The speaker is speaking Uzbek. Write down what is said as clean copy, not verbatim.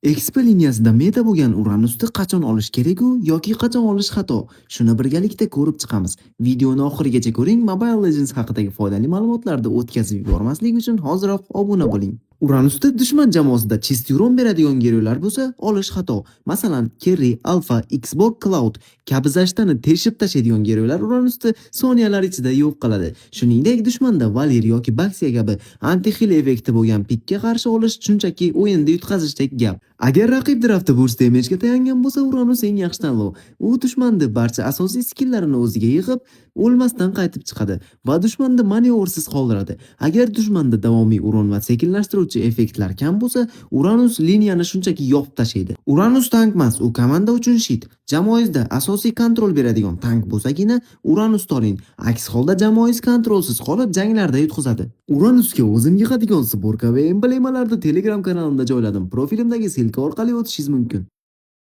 XP liniyasida meta bo'lgan Uranusni qachon olish kerak-u yoki qachon olish xato? Shuni birgalikda ko'rib chiqamiz. Videoni oxirigacha ko'ring, Mobile Legends haqidagi foydali ma'lumotlarni o'tkazib yubormaslik uchun hoziroq obuna bo'ling. Uranusda dushman jamoasida чистый урон beradigan герой lar bo'lsa, olish xato. Masalan, Karrie, Alpha, X-Borg, Claude kabi защита ni teshib tashlaydigan герой lar Uranusni soniyalar ichida yo'q qiladi. Shuningdek, dushmanda Valir yoki Baxia kabi anti-heal effekti bo'lgan пик ka qarshi olish shunchaki o'yinda yutqazishdek gap. Agar raqib draftda burst damage'ga tayangan bo'lsa, Uranus eng yaxshi tanlov. U dushmanni barcha asosiy skilllarini o'ziga yig'ib, o'lmasdan qaytib chiqadi va dushmanni manyovrsiz qoldiradi. Agar dushmanda davomiy урон va sekinlashtiruvchi effektlar kam bo'lsa, Uranus liniyani shunchaki yopib tashlaydi. Uranus tank emas, u komanda uchun щит. Jamoangizda asosiy контроль beradigan tank bo'lsagina, Uranusni oling. Aks holda jamoangiz контроль siz qolib, janglarda yutqizadi. Uranusga o'zim yig'adigan сборка va emblemalarni Telegram kanalimda joyladim. Profilimdagi ссылка orqali o'tishingiz mumkin.